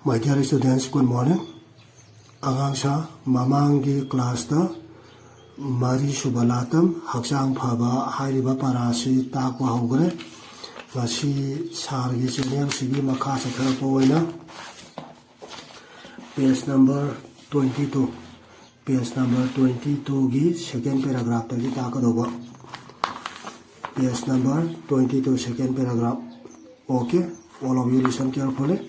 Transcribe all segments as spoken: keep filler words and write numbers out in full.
My dear students, good morning. ꯑꯉꯥꯡꯁꯥ, ꯃꯃꯥꯡꯒꯤ ꯀ꯭ꯂꯥꯁꯇ ꯃꯔꯤꯁꯨꯕ ꯂꯥꯇꯝ ꯍꯛꯆꯥꯡ ꯐꯕ ꯍꯥꯏꯔꯤꯕ ꯄꯔꯥꯁꯤ ꯇꯥꯛꯄ ꯍꯧꯈ꯭ꯔꯦ꯫ ꯉꯁꯤ ꯁꯥꯔꯒꯤ ꯆꯦꯅꯦꯜꯁꯤꯒꯤ ꯃꯈꯥ ꯆꯠꯊꯔꯛꯄ ꯑꯣꯏꯅ page number twenty two, page number twenty twoꯒꯤ second paragraphꯇꯒꯤ ꯇꯥꯛꯀꯗꯧꯕ꯫ Page number twenty two, second paragraph. Okay, all of you listen carefully.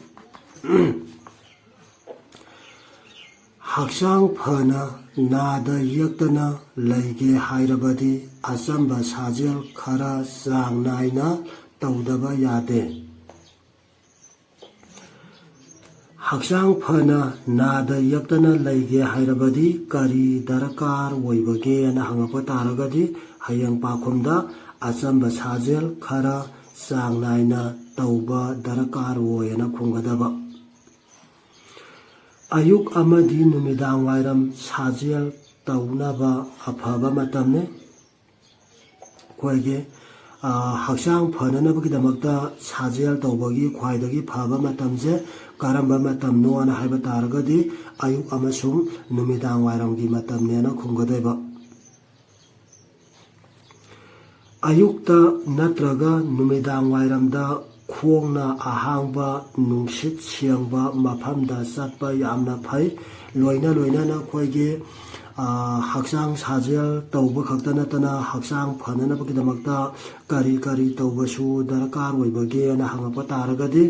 ꯍꯛꯆꯥꯡ ꯐꯅ ꯅꯥꯗ ꯌꯦꯛꯇꯅ ꯂꯩꯒꯦ ꯍꯥꯏꯔꯕꯗꯤ ꯑꯆꯝꯕ ꯁꯥꯖꯦꯜ ꯈꯔ ꯆꯥꯡ ꯅꯥꯏꯅ ꯇꯧꯗꯕ ꯌꯥꯗꯦ꯫ ꯍꯛꯆꯥꯡ ꯐꯅ ꯅꯥꯗ ꯌꯦꯛꯇꯅ ꯂꯩꯒꯦ ꯍꯥꯏꯔꯕꯗꯤ ꯀꯔꯤ ꯗꯔꯀꯥꯔ ꯑꯣꯏꯕꯒꯦꯅ ꯍꯪꯉꯛꯄ ꯇꯥꯔꯒꯗꯤ, ꯍꯌꯦꯡ ꯄꯥꯎꯈꯨꯝꯗ ꯑꯆꯝꯕ ꯁꯥꯖꯦꯜ ꯈꯔ ꯆꯥꯡ ꯅꯥꯏꯅ ꯇꯧꯕ ꯗꯔꯀꯥꯔ ꯑꯣꯏꯌꯦꯅ ꯈꯨꯝꯒꯗꯕ꯫ ꯑꯌꯨꯛ ꯑꯃꯗꯤ ꯅꯨꯃꯤꯗꯥꯡ ꯋꯥꯏꯔꯝ ꯁꯥꯖꯦꯜ ꯇꯧꯅꯕ ꯑꯐꯕ ꯃꯇꯝꯅꯤ꯫ ꯑꯩꯈꯣꯏꯒꯤ, ꯑ, ꯍꯛꯆꯥꯡ ꯐꯅꯅꯕꯒꯤꯗꯃꯛꯇ ꯁꯥꯖꯦꯜ ꯇꯧꯕꯒꯤ ꯈ꯭ꯋꯥꯏꯗꯒꯤ ꯐꯕ ꯃꯇꯝꯁꯦ ꯀꯔꯝꯕ ꯃꯇꯝꯅꯣꯅ ꯍꯥꯏꯕ ꯇꯥꯔꯒꯗꯤ, ꯑꯌꯨꯛ ꯑꯃꯁꯨꯡ ꯅꯨꯃꯤꯗꯥꯡ ꯋꯥꯏꯔꯝꯒꯤ ꯃꯇꯝꯅꯦꯅ ꯈꯨꯝꯒꯗꯣꯏꯕ꯫ ꯑꯌꯨꯛꯇ ꯅꯠꯇ꯭ꯔꯒ ꯅꯨꯃꯤꯗꯥꯡ ꯋꯥꯏꯔꯝꯗ ꯈꯣꯡꯅ ꯑꯍꯥꯡꯕ ꯅꯨꯡꯁꯤꯠ ꯁꯦꯡꯕ ꯃꯐꯝꯗ ꯆꯠꯄ ꯌꯥꯝꯅ ꯐꯩ꯫ ꯂꯣꯏꯅ ꯂꯣꯏꯅꯅ ꯑꯩꯈꯣꯏꯒꯤ, ꯑ, ꯍꯛꯆꯥꯡ ꯁꯥꯖꯦꯜ ꯇꯧꯕ ꯈꯛꯇ ꯅꯠꯇꯅ ꯍꯛꯆꯥꯡ ꯐꯅꯅꯕꯒꯤꯗꯃꯛꯇ ꯀꯔꯤ ꯀꯔꯤ ꯇꯧꯕꯁꯨ ꯗꯔꯀꯥꯔ ꯑꯣꯏꯕꯒꯦꯅ ꯍꯪꯉꯛꯄ ꯇꯥꯔꯒꯗꯤ,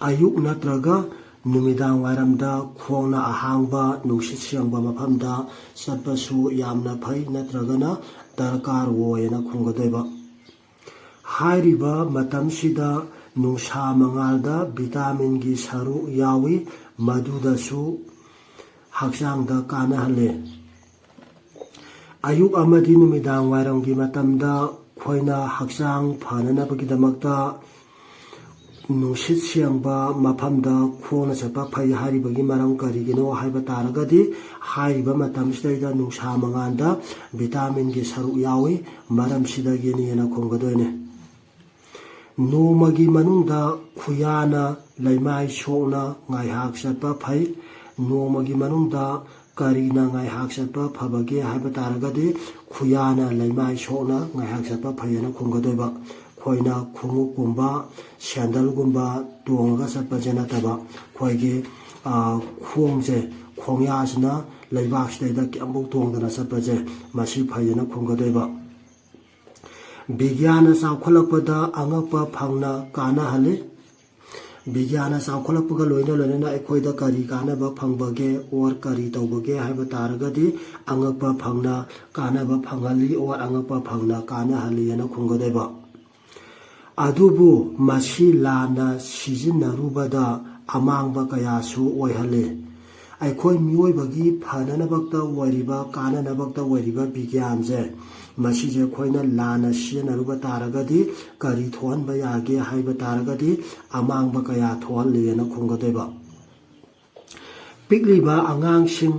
ꯑꯌꯨꯛ ꯅꯠꯇ꯭ꯔꯒ ꯅꯨꯃꯤꯗꯥꯡ ꯋꯥꯏꯔꯝꯗ ꯈꯣꯡꯅ ꯑꯍꯥꯡꯕ ꯅꯨꯡꯁꯤꯠ ꯁꯦꯡꯕ ꯃꯐꯝꯗ ꯆꯠꯄꯁꯨ ꯌꯥꯝꯅ ꯐꯩ, ꯅꯠꯇ꯭ꯔꯒꯅ ꯗꯔꯀꯥꯔ ꯑꯣꯏꯌꯦꯅ ꯈꯨꯝꯒꯗꯣꯏꯕ꯫ ꯍꯥꯏꯔꯤꯕ ꯃꯇꯝꯁꯤꯗ ꯅꯨꯡꯁꯥ ꯃꯉꯥꯜꯗ ꯚꯤꯇꯥꯃꯤꯟꯒꯤ ꯁꯔꯨꯛ ꯌꯥꯎꯏ, ꯃꯗꯨꯗꯁꯨ ꯍꯛꯆꯥꯡꯗ ꯀꯥꯟꯅꯍꯜꯂꯦ꯫ ꯑꯌꯨꯛ ꯑꯃꯗꯤ ꯅꯨꯃꯤꯗꯥꯡ ꯋꯥꯏꯔꯝꯒꯤ ꯃꯇꯝꯗ ꯑꯩꯈꯣꯏꯅ ꯍꯛꯆꯥꯡ ꯐꯅꯅꯕꯒꯤꯗꯃꯛꯇ ꯅꯨꯡꯁꯤꯠ ꯁꯦꯡꯕ ꯃꯐꯝꯗ ꯈꯣꯡꯅ ꯆꯠꯄ ꯐꯩ ꯍꯥꯏꯔꯤꯕꯒꯤ ꯃꯔꯝ ꯀꯔꯤꯒꯤꯅꯣ ꯍꯥꯏꯕ ꯇꯥꯔꯒꯗꯤ, ꯍꯥꯏꯔꯤꯕ ꯃꯇꯝꯁꯤꯗꯩꯗ ꯅꯨꯡꯁꯥ ꯃꯉꯥꯜꯗ ꯚꯤꯇꯥꯃꯤꯟꯒꯤ ꯁꯔꯨꯛ ꯌꯥꯎꯏ, ꯃꯔꯝꯁꯤꯗꯒꯤꯅꯦꯅ ꯈꯨꯝꯒꯗꯣꯏꯅꯦ꯫ ꯅꯣꯡꯃꯒꯤ ꯃꯅꯨꯡꯗ ꯈꯨꯌꯥꯅ ꯂꯩꯃꯥꯏ ꯁꯣꯛꯅ ꯉꯥꯏꯍꯥꯛ ꯆꯠꯄ ꯐꯩ꯫ ꯅꯣꯡꯃꯒꯤ ꯃꯅꯨꯡꯗ ꯀꯔꯤꯅ ꯉꯥꯏꯍꯥꯛ ꯆꯠꯄ ꯐꯕꯒꯦ ꯍꯥꯏꯕ ꯇꯥꯔꯒꯗꯤ, ꯈꯨꯌꯥꯅ ꯂꯩꯃꯥꯏ ꯁꯣꯛꯅ ꯉꯥꯏꯍꯥꯛ ꯆꯠꯄ ꯐꯩꯌꯦꯅ ꯈꯨꯝꯒꯗꯣꯏꯕ꯫ ꯑꯩꯈꯣꯏꯅ ꯈꯣꯡꯎꯞꯀꯨꯝꯕ, ꯁꯦꯟꯗꯜꯒꯨꯝꯕ ꯇꯣꯡꯉꯒ ꯆꯠꯄꯁꯦ ꯅꯠꯇꯕ, ꯑꯩꯈꯣꯏꯒꯤ, ꯑ, ꯈꯣꯡꯁꯦ, ꯈꯣꯡꯌꯥꯁꯤꯅ ꯂꯩꯕꯥꯛꯁꯤꯗꯩꯗ ꯀꯩꯝꯐꯥꯎ ꯇꯣꯡꯗꯅ ꯆꯠꯄꯁꯦ, ꯃꯁꯤ ꯐꯩꯌꯦꯅ ꯈꯨꯝꯒꯗꯣꯏꯕ꯫ ꯕꯤꯒ꯭ꯌꯥꯟꯅ ꯆꯥꯎꯈꯠꯂꯛꯄꯗ ꯑꯉꯛꯄ ꯐꯪꯅ ꯀꯥꯟꯅꯍꯜꯂꯤ꯫ ꯕꯤꯒ꯭ꯌꯥꯟꯅ ꯆꯥꯎꯈꯠꯂꯛꯄꯒ ꯂꯣꯏꯅ ꯂꯣꯏꯅꯅ ꯑꯩꯈꯣꯏꯗ ꯀꯔꯤ ꯀꯥꯟꯅꯕ ꯐꯪꯕꯒꯦ, or ꯀꯔꯤ ꯇꯧꯕꯒꯦ ꯍꯥꯏꯕ ꯇꯥꯔꯒꯗꯤ, ꯑꯉꯛꯄ ꯐꯪꯅ ꯀꯥꯟꯅꯕ ꯐꯪꯍꯜꯂꯤ, or ꯑꯉꯛꯄ ꯐꯪꯅ ꯀꯥꯟꯅꯍꯜꯂꯤ ꯍꯥꯏꯅ ꯈꯨꯝꯒꯗꯣꯏꯕ꯫ ꯑꯗꯨꯕꯨ ꯃꯁꯤ ꯂꯥꯟꯅ ꯁꯤꯖꯤꯟꯅꯔꯨꯕꯗ ꯑꯃꯥꯡꯕ ꯀꯌꯥꯁꯨ ꯑꯣꯏꯍꯜꯂꯤ꯫ ꯑꯩꯈꯣꯏ ꯃꯤꯑꯣꯏꯕꯒꯤ ꯐꯅꯅꯕꯛꯇ ꯑꯣꯏꯔꯤꯕ, ꯀꯥꯟꯅꯅꯕꯛꯇ ꯑꯣꯏꯔꯤꯕ ꯕꯤꯒ꯭ꯌꯥꯟꯁꯦ, ꯃꯁꯤꯁꯦ ꯑꯩꯈꯣꯏꯅ ꯂꯥꯟꯅ ꯁꯤꯖꯤꯟꯅꯔꯨꯕ ꯇꯥꯔꯒꯗꯤ ꯀꯔꯤ ꯊꯣꯛꯍꯟꯕ ꯌꯥꯒꯦ ꯍꯥꯏꯕ ꯇꯥꯔꯒꯗꯤ, ꯑꯃꯥꯡꯕ ꯀꯌꯥ ꯊꯣꯛꯍꯜꯂꯦꯅ ꯈꯨꯝꯒꯗꯣꯏꯕ꯫ ꯄꯤꯛꯂꯤꯕ ꯑꯉꯥꯡꯁꯤꯡ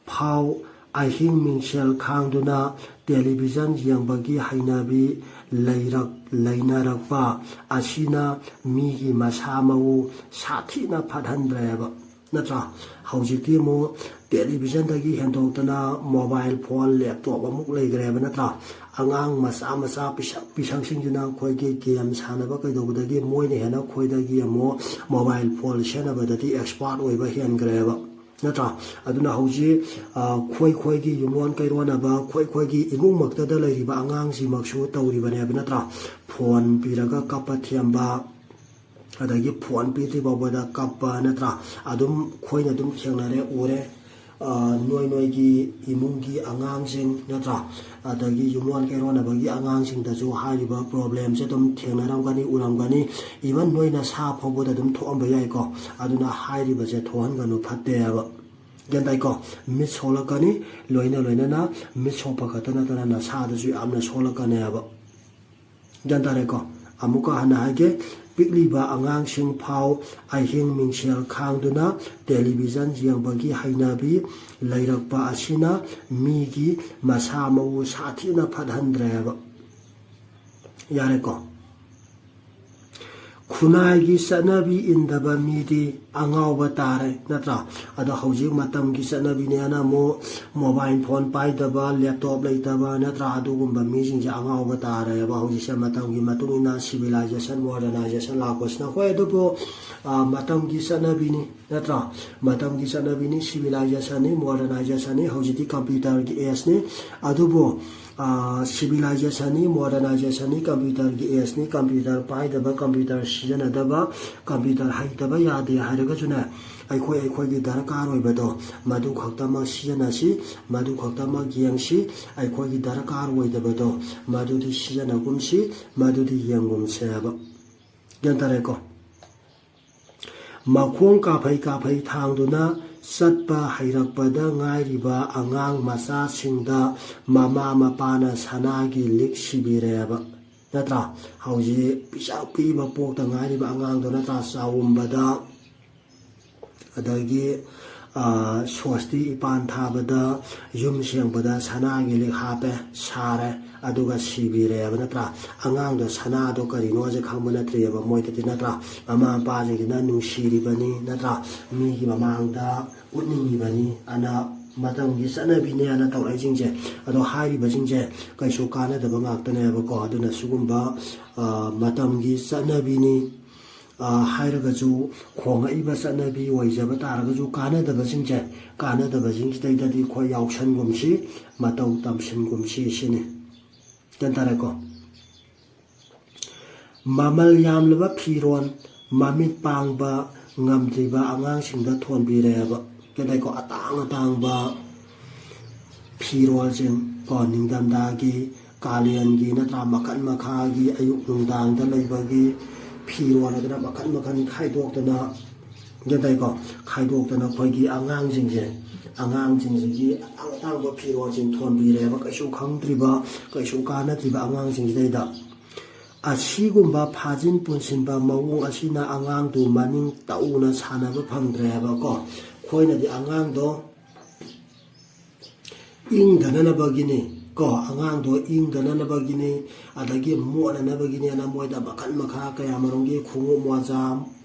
ꯐꯥꯎ ꯑꯍꯤꯡ ꯃꯤꯡꯁꯦꯜ ꯈꯥꯡꯗꯨꯅ ꯇꯦꯂꯤꯚꯤꯖꯟ ꯌꯦꯡꯕꯒꯤ ꯍꯩꯅꯕꯤ ꯂꯩꯔꯛ-, ꯂꯩꯅꯔꯛꯄ ꯑꯁꯤꯅ ꯃꯤꯒꯤ ꯃꯁꯥ ꯃꯎ ꯁꯥꯊꯤꯅ ꯐꯠꯍꯟꯗ꯭ꯔꯦꯕ, ꯅꯠꯇ꯭ꯔꯥ? ꯍꯧꯖꯤꯛꯇꯤ ꯑꯃꯨꯛ ꯇꯦꯂꯤꯚꯤꯖꯟꯗꯒꯤ ꯍꯦꯟꯗꯣꯛꯇꯅ ꯃꯣꯕꯥꯏꯜ ꯐꯣꯟ, ꯂꯦꯞꯇꯣꯞ ꯑꯃꯨꯛ ꯂꯩꯈ꯭ꯔꯦꯕ, ꯅꯠꯇ꯭ꯔꯥ? ꯑꯉꯥꯡ ꯃꯆꯥ ꯃꯆꯥ ꯄꯤꯁꯛ ꯄꯤꯁꯛꯁꯤꯡꯁꯤꯅ ꯑꯩꯈꯣꯏꯒꯤ ꯒꯦꯝ ꯁꯥꯟꯅꯕ ꯀꯩꯗꯧꯕꯗꯒꯤ ꯃꯣꯏꯅ ꯍꯦꯟꯅ ꯑꯩꯈꯣꯏꯗꯒꯤ ꯑꯃꯨꯛ ꯃꯣꯕꯥꯏꯜ ꯐꯣꯟ ꯁꯤꯖꯤꯟꯅꯕꯗꯗꯤ ꯑꯦꯛꯁꯄꯥꯔꯠ ꯑꯣꯏꯕ ꯍꯦꯟꯈ꯭ꯔꯦꯕ, ꯅꯠꯇ꯭ꯔꯥ? ꯑꯗꯨꯅ ꯍꯧꯖꯤꯛ, ꯑ, ꯈꯣꯏ ꯈꯣꯏꯒꯤ ꯌꯨꯝꯂꯣꯟ ꯀꯩꯔꯣꯟꯅꯕ, ꯈꯣꯏ ꯈꯣꯏꯒꯤ ꯏꯃꯨꯡꯃꯛꯇꯗ ꯂꯩꯔꯤꯕ ꯑꯉꯥꯡꯁꯤꯃꯛꯁꯨ ꯇꯧꯔꯤꯕꯅꯦꯕ, ꯅꯠꯇ꯭ꯔꯥ? ꯐꯣꯟ ꯄꯤꯔꯒ ꯀꯞꯄ ꯊꯦꯝꯕ, ꯑꯗꯒꯤ ꯐꯣꯟ ꯄꯤꯗ꯭ꯔꯤ ꯐꯥꯎꯕꯗ ꯀꯞꯄ, ꯅꯠꯇ꯭ꯔꯥ? ꯑꯗꯨꯝ ꯑꯩꯈꯣꯏꯅ ꯑꯗꯨꯝ ꯊꯦꯡꯅꯔꯦ, ꯎꯔꯦ꯫ ꯑ, ꯅꯣꯏ ꯅꯣꯏꯒꯤ ꯏꯃꯨꯡꯒꯤ ꯑꯉꯥꯡꯁꯤꯡ, ꯅꯠꯇ꯭ꯔꯥ? ꯑꯗꯒꯤ ꯌꯨꯝꯂꯣꯟ ꯀꯩꯔꯣꯟꯅꯕꯒꯤ ꯑꯉꯥꯡꯁꯤꯡꯗꯁꯨ ꯍꯥꯏꯔꯤꯕ ꯄ꯭ꯔꯣꯕ꯭ꯂꯦꯝꯁꯦ ꯑꯗꯨꯝ ꯊꯦꯡꯅꯔꯝꯒꯅꯤ, ꯎꯔꯝꯒꯅꯤ꯫ ꯏꯚꯟ ꯅꯣꯏ ꯅꯁꯥ ꯐꯥꯎꯕꯗ ꯑꯗꯨꯝ ꯊꯣꯛꯑꯝꯕ ꯌꯥꯏꯀꯣ꯫ ꯑꯗꯨꯅ ꯍꯥꯏꯔꯤꯕꯁꯦ ꯊꯣꯛꯍꯟꯒꯅꯨ, ꯐꯠꯇꯦ ꯍꯥꯏꯕ꯫ ꯒ꯭ꯌꯥꯟ ꯇꯥꯏꯀꯣ? ꯃꯤꯠ ꯁꯣꯛꯂꯛꯀꯅꯤ, ꯂꯣꯏꯅ ꯂꯣꯏꯅꯅ ꯃꯤꯠ ꯁꯣꯛꯄ ꯈꯛꯇ ꯅꯠꯇꯅ ꯅꯁꯥꯗꯁꯨ ꯌꯥꯝꯅ ꯁꯣꯛꯂꯛꯀꯅꯦꯕ꯫ ꯒ꯭ꯌꯥꯟ ꯇꯥꯔꯦꯀꯣ? ꯑꯃꯨꯛꯀ ꯍꯟꯅ ꯍꯥꯏꯒꯦ, ꯄꯤꯛꯂꯤꯕ ꯑꯉꯥꯡꯁꯤꯡ ꯐꯥꯎ ꯑꯍꯤꯡ ꯃꯤꯡꯁꯦꯜ ꯈꯥꯡꯗꯨꯅ ꯇꯦꯂꯤꯚꯤꯖꯟ ꯌꯦꯡꯕꯒꯤ ꯍꯩꯅꯕꯤ ꯂꯩꯔꯛꯄ ꯑꯁꯤꯅ ꯃꯤꯒꯤ ꯃꯁꯥ ꯃꯎ ꯁꯥꯊꯤꯅ ꯐꯠꯍꯟꯗ꯭ꯔꯦꯕ꯫ ꯌꯥꯔꯦꯀꯣ? ꯈꯨꯟꯅꯥꯏꯒꯤ ꯆꯠꯅꯕꯤ ꯏꯟꯗꯕ ꯃꯤꯗꯤ ꯑꯉꯥꯎꯕ ꯇꯥꯔꯦ, ꯅꯠꯇ꯭ꯔꯥ? ꯑꯗꯣ ꯍꯧꯖꯤꯛ ꯃꯇꯝꯒꯤ ꯆꯠꯅꯕꯤꯅꯦꯅ ꯑꯃꯨꯛ mobile phone ꯄꯥꯏꯗꯕ, laptop ꯂꯩꯇꯕ, ꯅꯠꯇ꯭ꯔꯥ? ꯑꯗꯨꯒꯨꯝꯕ ꯃꯤꯁꯤꯡꯁꯦ ꯑꯉꯥꯎꯕ ꯇꯥꯔꯦꯕ꯫ ꯍꯧꯖꯤꯛꯁꯦ ꯃꯇꯝꯒꯤ ꯃꯇꯨꯡ ꯏꯟꯅ civilization, modernization ꯂꯥꯛꯄꯁꯤꯅ꯫ ꯍꯣꯏ, ꯑꯗꯨꯕꯨ, ꯑ, ꯃꯇꯝꯒꯤ ꯆꯠꯅꯕꯤꯅꯤ, ꯅꯠꯇ꯭ꯔꯥ? ꯃꯇꯝꯒꯤ ꯆꯠꯅꯕꯤꯅꯤ, civilizationꯅꯤ, modernizationꯅꯤ, ꯍꯧꯖꯤꯛꯇꯤ computerꯒꯤ ageꯅꯤ꯫ ꯑꯗꯨꯕꯨ, ꯑ, civilizationꯅꯤ, modernizationꯅꯤ, computerꯒꯤ ageꯅꯤ, computer ꯄꯥꯏꯗꯕ, computer ꯁꯤꯖꯤꯟꯅꯗꯕ, computer ꯍꯩꯇꯕ ꯌꯥꯗꯦ ꯍꯥꯏꯔꯒꯁꯨꯅꯦ, ꯑꯩꯈꯣꯏ ꯑꯩꯈꯣꯏꯒꯤ ꯗꯔꯀꯥꯔ ꯑꯣꯏꯕꯗꯣ ꯃꯗꯨ ꯈꯛꯇꯃꯛ ꯁꯤꯖꯤꯟꯅꯁꯤ, ꯃꯗꯨ ꯈꯛꯇꯃꯛ ꯌꯦꯡꯁꯤ꯫ ꯑꯩꯈꯣꯏꯒꯤ ꯗꯔꯀꯥꯔ ꯑꯣꯏꯗꯕꯗꯣ ꯃꯗꯨꯗꯤ ꯁꯤꯖꯤꯟꯅꯒꯨꯝꯁꯤ, ꯃꯗꯨꯗꯤ ꯌꯦꯡꯒꯨꯝꯁꯦꯕ꯫ ꯒ꯭ꯌꯥꯟ ꯇꯥꯔꯦꯀꯣ? ꯃꯈꯣꯡ ꯀꯥꯐꯩ ꯀꯥꯐꯩ ꯊꯥꯡꯗꯨꯅ ꯆꯠꯄ ꯍꯩꯔꯛꯄꯗ ꯉꯥꯏꯔꯤꯕ ꯑꯉꯥꯡ ꯃꯆꯥꯁꯤꯡꯗ ꯃꯃꯥ ꯃꯄꯥꯅ ꯁꯅꯥꯒꯤ ꯂꯤꯛ ꯁꯤꯕꯤꯔꯦꯕ, ꯅꯠꯇ꯭ꯔꯥ? ꯍꯧꯖꯤꯛ ꯄꯤꯁꯛ ꯄꯤꯛꯏꯕ ꯄꯣꯛꯇ ꯉꯥꯏꯔꯤꯕ ꯑꯉꯥꯡꯗꯣ, ꯅꯠꯇ꯭ꯔꯥ? ꯆꯥꯎꯝꯕꯗ, ꯑꯗꯒꯤ, ꯑ, ꯁꯣꯁꯇꯤ ꯏꯄꯥꯟ ꯊꯥꯕꯗ, ꯌꯨꯝ ꯁꯦꯡꯕꯗ ꯁꯅꯥꯒꯤ ꯂꯤꯛ ꯍꯥꯞꯄꯦ, ꯁꯥꯔꯦ, ꯑꯗꯨꯒ ꯁꯤꯕꯤꯔꯦꯕ, ꯅꯠꯇ꯭ꯔꯥ? ꯑꯉꯥꯡꯗꯣ ꯁꯅꯥꯗꯣ ꯀꯔꯤꯅꯣꯁꯦ ꯈꯪꯕ ꯅꯠꯇ꯭ꯔꯤꯑꯕ ꯃꯣꯏꯗꯗꯤ, ꯅꯠꯇ꯭ꯔꯥ? ꯃꯃꯥ ꯃꯄꯥꯁꯤꯡꯁꯤꯅ ꯅꯨꯡꯁꯤꯔꯤꯕꯅꯤ, ꯅꯠꯇ꯭ꯔꯥ? ꯃꯤꯒꯤ ꯃꯃꯥꯡꯗ ꯎꯠꯅꯤꯡꯉꯤꯕꯅꯤ ꯑꯅ ꯃꯇꯝꯒꯤ ꯆꯠꯅꯕꯤꯅꯦ ꯑꯅ ꯇꯧꯔꯛꯏꯁꯤꯡꯁꯦ꯫ ꯑꯗꯣ ꯍꯥꯏꯔꯤꯕꯁꯤꯡꯁꯦ ꯀꯩꯁꯨ ꯀꯥꯟꯅꯗꯕ ꯉꯥꯛꯇꯅꯦꯕꯀꯣ꯫ ꯑꯗꯨꯅ ꯁꯤꯒꯨꯝꯕ, ꯑ, ꯃꯇꯝꯒꯤ ꯆꯠꯅꯕꯤꯅꯤ, ꯑ, ꯍꯥꯏꯔꯒꯁꯨ, ꯍꯣꯡꯉꯛꯏꯕ ꯆꯠꯅꯕꯤ ꯑꯣꯏꯖꯕ ꯇꯥꯔꯒꯁꯨ, ꯀꯥꯟꯅꯗꯕꯁꯤꯡꯁꯦ, ꯀꯥꯟꯅꯗꯕꯁꯤꯡꯁꯤꯗꯩꯗꯗꯤ ꯑꯩꯈꯣꯏ ꯌꯥꯎꯁꯟꯒꯨꯝꯁꯤ, ꯃꯇꯧ ꯇꯝꯁꯤꯟꯒꯨꯝꯁꯤ ꯁꯤꯅꯤ꯫ ꯒ꯭ꯌꯥꯟ ꯇꯥꯔꯦꯀꯣ? ꯃꯃꯜ ꯌꯥꯝꯂꯕ ꯐꯤꯔꯣꯜ, ꯃꯃꯤꯠ ꯄꯥꯡꯕ ꯉꯝꯗ꯭ꯔꯤꯕ ꯑꯉꯥꯡꯁꯤꯡꯗ ꯊꯣꯟꯕꯤꯔꯦꯕ꯫ ꯒ꯭ꯌꯥꯟ ꯇꯥꯏꯀꯣ? ꯑꯇꯥꯡ ꯑꯇꯥꯡꯕ ꯐꯤꯔꯣꯜꯁꯤꯡ ꯀꯣ, ꯅꯤꯡꯊꯝꯊꯥꯒꯤ, ꯀꯥꯂꯦꯟꯒꯤ, ꯅꯠꯇ꯭ꯔꯥ, ꯃꯈꯜ ꯃꯈꯥꯒꯤ, ꯑꯌꯨꯛ ꯅꯨꯡꯗꯥꯡꯗ ꯂꯩꯕꯒꯤ ꯐꯤꯔꯣꯜ ꯑꯗꯨꯅ ꯃꯈꯜ ꯃꯈꯜ ꯈꯥꯏꯗꯣꯛꯇꯅ, ꯒ꯭ꯌꯥꯟ ꯇꯥꯏꯀꯣ? ꯈꯥꯏꯗꯣꯛꯇꯅ ꯑꯩꯈꯣꯏꯒꯤ ꯑꯉꯥꯡꯁꯤꯡꯁꯦ, ꯑꯉꯥꯡꯁꯤꯡꯁꯤꯒꯤ ꯑꯇꯥꯡ ꯑꯇꯥꯡꯕ ꯐꯤꯔꯣꯜꯁꯤꯡ ꯊꯣꯟꯕꯤꯔꯦꯕ, ꯀꯩꯁꯨ ꯈꯪꯗ꯭ꯔꯤꯕ, ꯀꯩꯁꯨ ꯀꯥꯟꯅꯗ꯭ꯔꯤꯕ ꯑꯉꯥꯡꯁꯤꯡꯁꯤꯗꯩꯗ꯫ ꯑꯁꯤꯒꯨꯝꯕ ꯐꯥꯖꯤꯟ ꯄꯨꯟꯁꯤꯟꯕ ꯃꯑꯣꯡ ꯑꯁꯤꯅ ꯑꯉꯥꯡꯗꯨ ꯃꯅꯤꯡ ꯇꯧꯅ ꯁꯥꯟꯅꯕ ꯐꯪꯗ꯭ꯔꯦꯕꯀꯣ꯫ ꯑꯩꯈꯣꯏꯅꯗꯤ ꯑꯉꯥꯡꯗꯣ ꯏꯪꯗꯅꯅꯕꯒꯤꯅꯤ, ꯀꯣ, ꯑꯉꯥꯡꯗꯣ ꯏꯪꯗꯅꯅꯕꯒꯤꯅꯤ, ꯑꯗꯒꯤ ꯃꯣꯠꯅꯅꯕꯒꯤꯅꯦꯅ ꯃꯣꯏꯗ ꯃꯈꯜ ꯃꯈꯥ ꯀꯌꯥ ꯃꯔꯨꯝꯒꯤ ꯈꯣꯡꯎꯞ ꯃꯣꯖꯥ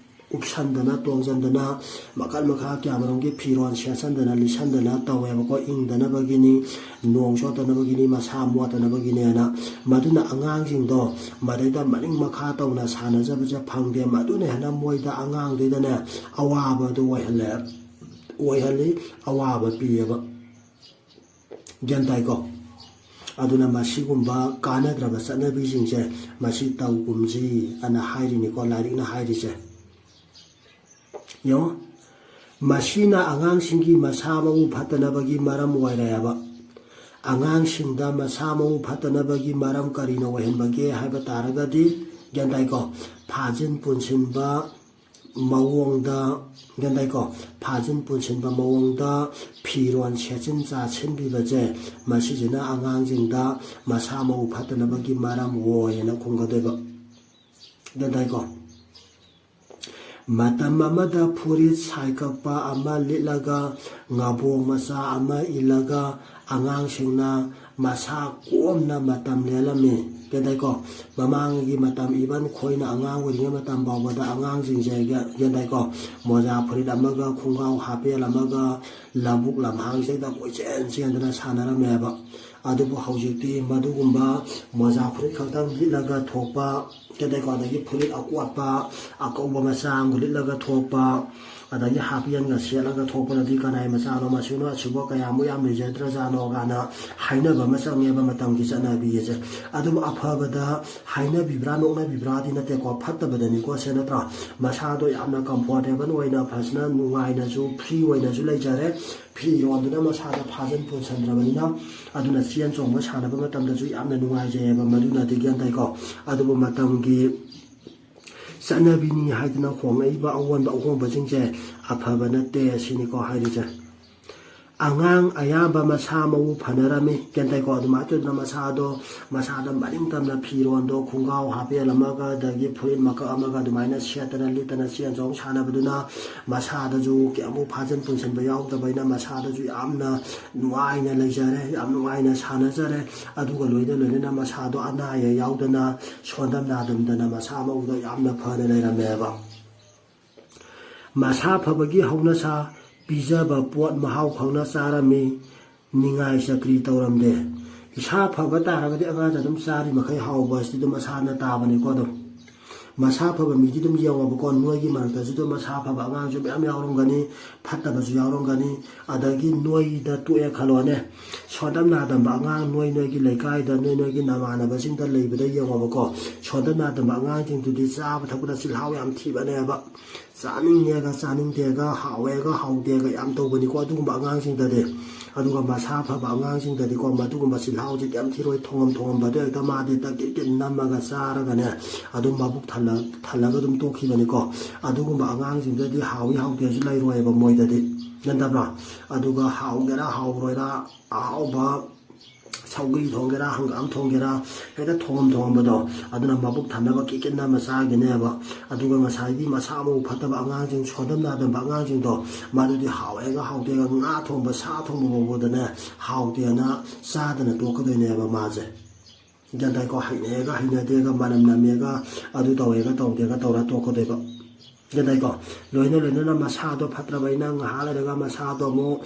ꯎꯞꯁꯟꯗꯅ ꯇꯣꯡꯁꯤꯟꯗꯅ, ꯃꯈꯜ ꯃꯈꯥ ꯀꯌꯥ ꯃꯔꯨꯝꯒꯤ ꯐꯤꯔꯣꯜ ꯁꯦꯠꯆꯟꯗꯅ ꯂꯤꯠꯁꯟꯗꯅ ꯇꯧꯋꯦꯕꯀꯣ, ꯏꯪꯗꯅꯕꯒꯤꯅꯤ, ꯅꯣꯡ ꯆꯣꯠꯇꯅꯕꯒꯤꯅꯤ, ꯃꯁꯥ ꯃꯣꯠꯇꯅꯕꯒꯤꯅꯦꯅ꯫ ꯃꯗꯨꯅ ꯑꯉꯥꯡꯁꯤꯡꯗꯣ ꯃꯗꯩꯗ ꯃꯅꯤꯡ ꯃꯈꯥ ꯇꯧꯅ ꯁꯥꯟꯅꯖꯕꯁꯦ ꯐꯪꯗꯦ꯫ ꯃꯗꯨꯅ ꯍꯦꯟꯅ ꯃꯣꯏꯗ, ꯑꯉꯥꯡꯗꯨꯗꯅꯦ, ꯑꯋꯥꯕꯗꯨ ꯑꯣꯏꯍꯜꯂꯦ, ꯑꯣꯏꯍꯜꯂꯤ, ꯑꯋꯥꯕ ꯄꯤꯌꯦꯕ꯫ ꯒ꯭ꯌꯥꯟ ꯇꯥꯏꯀꯣ? ꯑꯗꯨꯅ ꯃꯁꯤꯒꯨꯝꯕ ꯀꯥꯟꯅꯗ꯭ꯔꯕ ꯆꯠꯅꯕꯤꯁꯤꯡꯁꯦ, ꯃꯁꯤ ꯇꯧꯒꯨꯝꯁꯤ ꯑꯅ ꯍꯥꯏꯔꯤꯅꯤꯀꯣ, ꯂꯥꯏꯔꯤꯛꯅ ꯍꯥꯏꯔꯤꯁꯦ꯫ ꯌꯦꯡꯉꯣ, ꯃꯁꯤꯅ ꯑꯉꯥꯡꯁꯤꯡꯒꯤ ꯃꯁꯥ ꯃꯎ ꯐꯠꯇꯅꯕꯒꯤ ꯃꯔꯝ ꯑꯣꯏꯔꯦꯕ꯫ ꯑꯉꯥꯡꯁꯤꯡꯗ ꯃꯁꯥ ꯃꯎ ꯐꯠꯇꯅꯕꯒꯤ ꯃꯔꯝ ꯀꯔꯤꯅ ꯑꯣꯏꯍꯟꯕꯒꯦ ꯍꯥꯏꯕ ꯇꯥꯔꯒꯗꯤ, ꯒ꯭ꯌꯥꯟ ꯇꯥꯏꯀꯣ, ꯐꯥꯖꯤꯟ ꯄꯨꯟꯁꯤꯟꯕ ꯃꯑꯣꯡꯗ, ꯒ꯭ꯌꯥꯟ ꯇꯥꯏꯀꯣ, ꯐꯥꯖꯤꯟ ꯄꯨꯟꯁꯤꯟꯕ ꯃꯑꯣꯡꯗ ꯐꯤꯔꯣꯜ ꯁꯦꯠꯆꯤꯟ ꯆꯥꯁꯤꯟꯕꯤꯕꯁꯦ, ꯃꯁꯤꯁꯤꯅ ꯑꯉꯥꯡꯁꯤꯡꯗ ꯃꯁꯥ ꯃꯎ ꯐꯠꯇꯅꯕꯒꯤ ꯃꯔꯝ ꯑꯣꯏꯌꯦꯅ ꯈꯨꯝꯒꯗꯣꯏꯕ꯫ ꯒ꯭ꯌꯥꯟ ꯇꯥꯏꯀꯣ? ꯃꯇꯝ ꯑꯃꯗ ꯐꯨꯔꯤꯠ ꯁꯥꯏꯀꯛꯄ ꯑꯃ ꯂꯤꯠꯂꯒ, ꯉꯥꯕꯣꯡ ꯃꯆꯥ ꯑꯃ ꯏꯜꯂꯒ, ꯑꯉꯥꯡꯁꯤꯡꯅ ꯃꯁꯥ ꯀꯣꯝꯅ ꯃꯇꯝ ꯂꯦꯜꯂꯝꯃꯤ꯫ ꯒ꯭ꯌꯥꯟ ꯇꯥꯏꯀꯣ? ꯃꯃꯥꯡꯒꯤ ꯃꯇꯝ, ꯏꯕꯟ ꯑꯩꯈꯣꯏꯅ ꯑꯉꯥꯡ ꯑꯣꯏꯔꯤꯉꯩ ꯃꯇꯝ ꯐꯥꯎꯕꯗ ꯑꯉꯥꯡꯁꯤꯡꯁꯦ, ꯒ꯭ꯌꯥꯟ ꯇꯥꯏꯀꯣ? ꯃꯣꯖꯥ ꯐꯨꯔꯤꯠ ꯑꯃꯒ ꯈꯣꯡꯒ꯭ꯔꯥꯎ ꯍꯥꯄꯦꯜ ꯑꯃꯒ ꯂꯧꯕꯨꯛ ꯂꯝꯍꯥꯡꯁꯤꯗ ꯀꯣꯏꯆꯦꯟ ꯆꯦꯟꯗꯅ ꯁꯥꯟꯅꯔꯝꯃꯦꯕ꯫ ꯑꯗꯨꯕꯨ ꯍꯧꯖꯤꯛꯇꯤ ꯃꯗꯨꯒꯨꯝꯕ ꯃꯣꯖꯥ ꯐꯨꯔꯤꯠ ꯈꯛꯇꯪ ꯂꯤꯠꯂꯒ ꯊꯣꯛꯄ, ꯀꯩꯗꯩꯀꯣ, ꯑꯗꯒꯤ ꯐꯨꯔꯤꯠ ꯑꯀꯣꯠꯄ, ꯑꯀꯧꯕ ꯃꯆꯥ ꯑꯃꯒ ꯂꯤꯠꯂꯒ ꯊꯣꯛꯄ, ꯑꯗꯒꯤ ꯍꯥꯞ ꯄꯦꯟꯒ ꯁꯦꯠꯂꯒ ꯊꯣꯛꯄꯗꯗꯤ ꯀꯅꯥꯏ ꯃꯆꯥꯅꯣ, ꯃꯁꯤꯅꯣ, ꯑꯁꯤꯕꯨ ꯀꯌꯥꯃꯨꯛ ꯌꯥꯝ ꯂꯩꯖꯗ꯭ꯔꯖꯥꯠꯅꯣ ꯀꯥꯏꯅ ꯍꯥꯏꯅꯕ ꯑꯃ ꯆꯪꯉꯦꯕ ꯃꯇꯝꯒꯤ ꯆꯠꯅꯕꯤ ꯑꯁꯦ꯫ ꯑꯗꯨꯕꯨ ꯑꯐꯕꯗ ꯍꯥꯏꯅꯕꯤꯕ꯭ꯔꯥ ꯅꯣꯛꯅꯕꯤꯕ꯭ꯔꯥꯗꯤ ꯅꯠꯇꯦꯀꯣ, ꯐꯠꯇꯕꯗꯅꯤꯀꯣ ꯁꯦ, ꯅꯠꯇ꯭ꯔꯥ? ꯃꯁꯥꯗꯣ ꯌꯥꯝꯅ ꯀꯝꯐꯣꯔꯇꯦꯕꯜ ꯑꯣꯏꯅ, ꯐꯖꯅ ꯅꯨꯡꯉꯥꯏꯅꯁꯨ, ꯐ꯭ꯔꯤ ꯑꯣꯏꯅꯁꯨ ꯂꯩꯖꯔꯦ꯫ ꯐꯤꯔꯣꯟꯗꯨꯅ ꯃꯁꯥꯗ ꯐꯥꯖꯤꯟ ꯄꯨꯟꯁꯤꯟꯗ꯭ꯔꯕꯅꯤꯅ꯫ ꯑꯗꯨꯅ ꯆꯦꯟ ꯆꯣꯡꯕ ꯁꯥꯟꯅꯕ ꯃꯇꯝꯗꯁꯨ ꯌꯥꯝꯅ ꯅꯨꯡꯉꯥꯏꯖꯩꯑꯕ, ꯃꯗꯨꯅꯗꯤ, ꯒ꯭ꯌꯥꯟ ꯇꯥꯏꯀꯣ? ꯑꯗꯨꯕꯨ ꯃꯇꯝꯒꯤ ꯆꯠꯅꯕꯤꯅꯤ ꯍꯥꯏꯗꯅ ꯍꯣꯡꯂꯛꯏꯕ ꯑꯑꯣꯟꯕ ꯑꯍꯣꯡꯕꯁꯤꯡꯁꯦ ꯑꯐꯕ ꯅꯠꯇꯦ ꯁꯤꯅꯤꯀꯣ ꯍꯥꯏꯔꯤꯁꯦ꯫ ꯑꯉꯥꯡ ꯑꯌꯥꯝꯕ ꯃꯁꯥ ꯃꯎ ꯐꯅꯔꯝꯃꯤ꯫ ꯒ꯭ꯌꯥꯟ ꯇꯥꯏꯀꯣ? ꯑꯗꯨꯃꯥꯏꯅ ꯇꯧꯗꯅ ꯃꯁꯥꯗꯣ, ꯃꯁꯥꯗ ꯃꯅꯤꯡ ꯇꯝꯅ ꯐꯤꯔꯣꯟꯗꯣ, ꯈꯣꯡꯒ꯭ꯔꯥꯎ ꯍꯥꯞꯄꯦꯜ ꯑꯃꯒ ꯑꯗꯒꯤ ꯐꯨꯔꯤꯠ ꯃꯀꯛ ꯑꯃꯒ ꯑꯗꯨꯃꯥꯏꯅ ꯁꯦꯠꯇꯅ ꯂꯤꯠꯇꯅ ꯆꯦꯟ ꯆꯣꯡ ꯁꯥꯟꯅꯕꯗꯨꯅ ꯃꯁꯥꯗꯁꯨ ꯀꯌꯥꯃꯨꯛ ꯐꯥꯖꯤꯟ ꯄꯨꯟꯁꯤꯟꯕ ꯌꯥꯎꯗꯕꯅꯤꯅ ꯃꯁꯥꯗꯁꯨ ꯌꯥꯝꯅ ꯅꯨꯡꯉꯥꯏꯅ ꯂꯩꯖꯔꯦ, ꯌꯥꯝ ꯅꯨꯡꯉꯥꯏꯅ ꯁꯥꯟꯅꯖꯔꯦ꯫ ꯑꯗꯨꯒ ꯂꯣꯏꯅ ꯂꯣꯏꯅꯅ ꯃꯁꯥꯗꯣ ꯑꯅꯥ ꯑꯌꯦꯛ ꯌꯥꯎꯗꯅ ꯁꯣꯟꯗꯝ ꯅꯥꯗꯝꯗꯅ ꯃꯁꯥ ꯃꯎꯗꯣ ꯌꯥꯝꯅ ꯐꯅ ꯂꯩꯔꯝꯃꯦꯕ꯫ ꯃꯁꯥ ꯐꯕꯒꯤ ꯍꯧꯅꯁꯥ, ꯄꯤꯖꯕ ꯄꯣꯠ ꯃꯍꯥꯎ ꯈꯪꯅ ꯆꯥꯔꯝꯃꯤ, ꯅꯤꯡꯉꯥꯏ ꯆꯀ꯭ꯔꯤ ꯇꯧꯔꯝꯗꯦ꯫ ꯏꯁꯥ ꯐꯕ ꯇꯥꯔꯒꯗꯤ ꯑꯉꯥꯡꯁꯦ ꯑꯗꯨꯝ ꯆꯥꯔꯤ ꯃꯈꯩ ꯍꯥꯎꯕ ꯑꯁꯤꯗꯤ ꯑꯗꯨꯝ ꯃꯁꯥꯅ ꯇꯥꯕꯅꯤꯀꯣ꯫ ꯑꯗꯨꯝ ꯃꯁꯥ ꯐꯕ ꯃꯤꯗꯤ ꯑꯗꯨꯝ ꯌꯦꯡꯉꯣꯕꯀꯣ, ꯅꯣꯏꯒꯤ ꯃꯔꯛꯇꯁꯨ ꯑꯗꯨꯝ ꯃꯁꯥ ꯐꯕ ꯑꯉꯥꯡꯁꯨ ꯃꯌꯥꯝ ꯌꯥꯎꯔꯝꯒꯅꯤ, ꯐꯠꯇꯕꯁꯨ ꯌꯥꯎꯔꯝꯒꯅꯤ꯫ ꯑꯗꯒꯤ ꯅꯣꯏꯗ ꯇꯣꯛꯑꯦ ꯈꯜꯂꯣꯅꯦ, ꯁꯣꯟꯗꯝ ꯅꯥꯗꯝꯕ ꯑꯉꯥꯡ ꯅꯣꯏ ꯅꯣꯏꯒꯤ ꯂꯩꯀꯥꯏꯗ ꯅꯣꯏ ꯅꯣꯏꯒꯤ ꯅꯃꯥꯟꯅꯕꯁꯤꯡꯗ ꯂꯩꯕꯗ ꯌꯦꯡꯉꯣꯕꯀꯣ, ꯁꯣꯟꯗꯝ ꯅꯥꯗꯝꯕ ꯑꯉꯥꯡꯁꯤꯡꯗꯨꯗꯤ ꯆꯥꯕ ꯊꯛꯄꯗ ꯆꯤꯜꯍꯥꯎ ꯌꯥꯝ ꯊꯤꯕꯅꯦꯕ꯫ ꯆꯥꯅꯤꯡꯉꯦꯒ ꯆꯥꯅꯤꯡꯗꯦꯒ, ꯍꯥꯎꯋꯦꯒ ꯍꯥꯎꯗꯦꯒ ꯌꯥꯝ ꯇꯧꯕꯅꯤꯀꯣ ꯑꯗꯨꯒꯨꯝꯕ ꯑꯉꯥꯡꯁꯤꯡꯗꯗꯤ꯫ ꯑꯗꯨꯒ ꯃꯁꯥ ꯐꯕ ꯑꯉꯥꯡꯁꯤꯡꯗꯗꯤꯀꯣ ꯃꯗꯨꯒꯨꯝꯕ ꯆꯤꯜꯍꯥꯎꯁꯦ ꯀꯌꯥꯝ ꯊꯤꯔꯣꯏ, ꯊꯣꯡꯉꯝ ꯊꯣꯡꯉꯝꯕꯗꯣ ꯍꯦꯛꯇ ꯃꯥꯗꯤ ꯇꯛ ꯇꯤꯛ ꯇꯤꯛ ꯅꯝꯃꯒ ꯆꯥꯔꯒꯅꯦ ꯑꯗꯨꯝ ꯃꯕꯨꯛ ꯊꯜꯂ-, ꯊꯜꯂꯒ ꯑꯗꯨꯝ ꯇꯣꯛꯈꯤꯕꯅꯤꯀꯣ꯫ ꯑꯗꯨꯒꯨꯝꯕ ꯑꯉꯥꯡꯁꯤꯡꯗꯨꯗꯗꯤ ꯍꯥꯎꯏ ꯍꯥꯎꯇꯦꯁꯨ ꯂꯩꯔꯣꯏꯕ ꯃꯣꯏꯗꯗꯤ, ꯒ꯭ꯌꯥꯟ ꯇꯥꯕ꯭ꯔꯥ? ꯑꯗꯨꯒ ꯍꯥꯎꯒꯦꯔꯥ ꯍꯥꯎꯔꯣꯏꯔꯥ, ꯑꯍꯥꯎꯕ ꯁꯧꯒ꯭ꯔꯤ ꯊꯣꯡꯒꯦꯔꯥ, ꯍꯪꯒꯥꯝ ꯊꯣꯡꯒꯦꯔꯥ, ꯍꯦꯛꯇ ꯊꯣꯡꯉꯝ ꯊꯣꯡꯉꯝꯕꯗꯣ, ꯑꯗꯨꯅ ꯃꯕꯨꯛ ꯊꯟꯅꯕ ꯀꯤꯛ ꯀꯤꯛ ꯅꯝꯃ ꯆꯥꯈꯤꯅꯦꯕ꯫ ꯑꯗꯨꯒ ꯉꯁꯥꯏꯒꯤ ꯃꯁꯥ ꯃꯎ ꯐꯠꯇꯕ ꯑꯉꯥꯡꯁꯤꯡ, ꯁꯣꯟꯗꯝ ꯅꯥꯗꯝꯕ ꯑꯉꯥꯡꯁꯤꯡꯗꯣ, ꯃꯗꯨꯗꯤ ꯍꯥꯎꯋꯦꯒ ꯍꯥꯎꯇꯦꯒ, ꯉꯥ ꯊꯣꯡꯕ, ꯁꯥ ꯊꯣꯡꯕ ꯐꯥꯎꯕꯗꯅꯦ ꯍꯥꯎꯇꯦꯅ ꯆꯥꯗꯅ ꯇꯣꯛꯀꯗꯣꯏꯅꯦꯕ ꯃꯥꯁꯦ꯫ ꯒ꯭ꯌꯥꯟ ꯇꯥꯏꯀꯣ? ꯍꯩꯅꯩꯒ ꯍꯩꯅꯗꯦꯒ, ꯃꯅꯝ ꯅꯝꯃꯦꯒ, ꯑꯗꯨ ꯇꯧꯋꯦꯒ ꯇꯧꯗꯦꯒ ꯇꯧꯔ ꯇꯣꯛꯀꯗꯣꯏꯕ꯫ ꯒ꯭ꯌꯥꯟ ꯇꯥꯏꯀꯣ? ꯂꯣꯏꯅ ꯂꯣꯏꯅꯅ ꯃꯁꯥꯗꯣ ꯐꯠꯇ꯭ꯔꯕꯅꯤꯅ ꯉꯥꯏꯍꯥꯛ ꯂꯩꯔꯒ ꯃꯁꯥꯗꯣ ꯑꯃꯨꯛ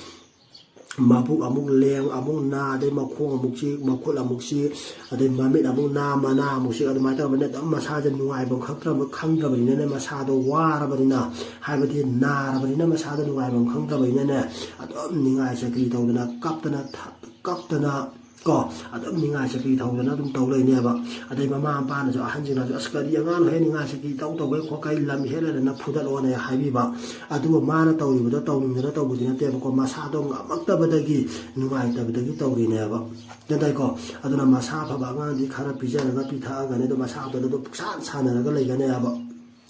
ꯃꯕꯨꯛ ꯑꯃꯨꯛ ꯂꯦꯡ, ꯑꯃꯨꯛ ꯅꯥ, ꯑꯗꯩ ꯃꯈꯣꯡ ꯑꯃꯨꯛ ꯆꯤꯛ, ꯃꯈꯨꯠ ꯑꯃꯨꯛ ꯆꯤꯛ, ꯑꯗꯩ ꯃꯃꯤꯠ ꯑꯃꯨꯛ ꯅꯥ, ꯃꯅꯥ ꯑꯃꯨꯛ ꯆꯤꯛ, ꯑꯗꯨꯃꯥꯏꯅ ꯇꯧꯔꯕꯅꯤꯅ ꯑꯗꯨꯝ ꯃꯁꯥꯁꯦ ꯅꯨꯡꯉꯥꯏꯐꯝ ꯈꯪꯗ꯭ꯔꯕ-, ꯈꯪꯗ꯭ꯔꯕꯅꯤꯅꯅꯦ, ꯃꯁꯥꯗꯣ ꯋꯥꯔꯕꯅꯤꯅ, ꯍꯥꯏꯕꯗꯤ ꯅꯥꯔꯕꯅꯤꯅ ꯃꯁꯥꯗꯣ ꯅꯨꯡꯉꯥꯏꯐꯝ ꯈꯪꯗ꯭ꯔꯕꯅꯤꯅꯅꯦ, ꯑꯗꯨꯝ ꯅꯤꯡꯉꯥꯏ ꯆꯀ꯭ꯔꯤ ꯇꯧꯗꯅ, ꯀꯞꯇꯅ, ꯊ-, ꯀꯞꯇꯅ, ꯀꯣ, ꯑꯗꯨꯝ ꯅꯤꯡꯉꯥꯏ ꯆꯀ꯭ꯔꯤ ꯇꯧꯗꯅ ꯑꯗꯨꯝ ꯇꯧ ꯂꯩꯅꯦꯕ꯫ ꯑꯗꯩ ꯃꯃꯥ ꯃꯄꯥꯅꯁꯨ, ꯑꯍꯟꯁꯤꯡꯅꯁꯨ, "ꯑꯁ, ꯀꯔꯤ ꯑꯉꯥꯡꯅꯣꯍꯦ, ꯅꯤꯡꯉꯥꯏ ꯆꯀ꯭ꯔꯤ ꯇꯧ ꯇꯧꯒꯩ ꯈꯣꯠꯀꯩ, ꯂꯝ ꯍꯦꯜꯂꯦꯗꯅ ꯐꯨꯗꯠꯂꯣꯅ" ꯍꯥꯏꯕꯤꯕ꯫ ꯑꯗꯨꯕꯨ ꯃꯥꯅ ꯇꯧꯔꯤꯕꯗꯣ ꯇꯧꯅꯤꯡꯗꯅ ꯇꯧꯕꯗꯤ ꯅꯠꯇꯦꯕꯀꯣ, ꯃꯁꯥꯗꯣ ꯉꯝꯃꯛꯇꯕꯗꯒꯤ, ꯅꯨꯡꯉꯥꯏꯇꯕꯗꯒꯤ ꯇꯧꯔꯤꯅꯦꯕ꯫ ꯒ꯭ꯌꯥꯟ ꯇꯥꯏꯀꯣ? ꯑꯗꯨꯅ ꯃꯁꯥ ꯐꯕ ꯑꯉꯥꯡꯗꯤ ꯈꯔ ꯄꯤꯖꯔꯒ ꯄꯤꯊꯛꯑꯒꯅꯤ, ꯑꯗꯣ ꯃꯁꯥ ꯐꯠꯇꯕꯗꯣ ꯄꯨꯛꯁꯥꯟ ꯁꯥꯟꯅꯔꯒ ꯂꯩꯒꯅꯦꯕ꯫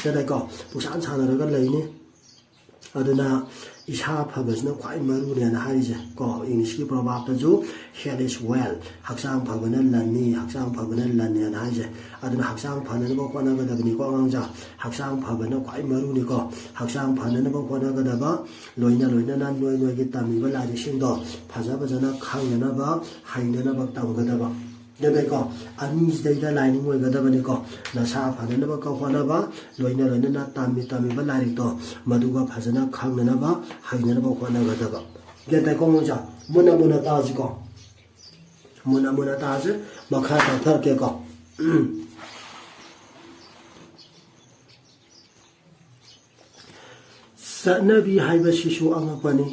ꯒ꯭ꯌꯥꯟ ꯇꯥꯏꯀꯣ? ꯄꯨꯛꯁꯥꯟ ꯁꯥꯟꯅꯔꯒ ꯂꯩꯅꯤ꯫ ꯑꯗꯨꯅ ꯏꯁꯥ ꯐꯕꯁꯤꯅ ꯈ꯭ꯋꯥꯏ ꯃꯔꯨꯅꯦꯅ ꯍꯥꯏꯔꯤꯁꯦ ꯀꯣ꯫ ꯏꯪꯂꯤꯁꯀꯤ ꯄ꯭ꯔꯣꯚꯥꯞꯇꯁꯨ "Health is wealth", ꯍꯛꯆꯥꯡ ꯐꯕꯅ ꯂꯟꯅꯤ, ꯍꯛꯆꯥꯡ ꯐꯕꯅ ꯂꯟꯅꯦꯅ ꯍꯥꯏꯁꯦ꯫ ꯑꯗꯨꯅ ꯍꯛꯆꯥꯡ ꯐꯅꯅꯕ ꯍꯣꯠꯅꯒꯗꯕꯅꯤꯀꯣ ꯑꯉꯥꯡꯁꯥ꯫ ꯍꯛꯆꯥꯡ ꯐꯕꯅ ꯈ꯭ꯋꯥꯏ ꯃꯔꯨꯅꯤꯀꯣ꯫ ꯍꯛꯆꯥꯡ ꯐꯅꯅꯕ ꯍꯣꯠꯅꯒꯗꯕ, ꯂꯣꯏꯅ ꯂꯣꯏꯅꯅ ꯅꯣꯏ ꯅꯣꯏꯒꯤ ꯇꯝꯃꯤꯕ ꯂꯥꯏꯔꯤꯛꯁꯤꯡꯗꯣ ꯐꯖ ꯐꯖꯅ ꯈꯪꯅꯅꯕ, ꯍꯩꯅꯅꯕ ꯇꯝꯒꯗꯕ꯫ ꯒ꯭ꯌꯥꯟ ꯇꯥꯏꯀꯣ? ꯑꯅꯤꯁꯤꯗꯩꯗ ꯂꯥꯏꯅꯤꯡ ꯑꯣꯏꯒꯗꯕꯅꯤꯀꯣ꯫ ꯅꯁꯥ ꯐꯅꯅꯕ ꯀ-, ꯍꯣꯠꯅꯕ, ꯂꯣꯏꯅ ꯂꯣꯏꯅꯅ ꯇꯝꯃꯤ ꯇꯝꯃꯤꯕ ꯂꯥꯏꯔꯤꯛꯇꯣ ꯃꯗꯨꯒ ꯐꯖꯅ ꯈꯪꯅꯅꯕ, ꯍꯩꯅꯅꯕ ꯍꯣꯠꯅꯒꯗꯕ꯫ ꯒ꯭ꯌꯥꯟ ꯇꯥꯏꯀꯣ ꯑꯉꯥꯡꯁꯥ? ꯃꯨꯟꯅ ꯃꯨꯟꯅ ꯇꯥꯁꯤꯀꯣ꯫ ꯃꯨꯟꯅ ꯃꯨꯟꯅ ꯇꯥꯁꯦ꯫ ꯃꯈꯥ ꯇꯥꯛꯊꯔꯛꯀꯦꯀꯣ꯫ ꯆꯠꯅꯕꯤ ꯍꯥꯏꯕꯁꯤꯁꯨ ꯑꯉꯛꯄꯅꯤ꯫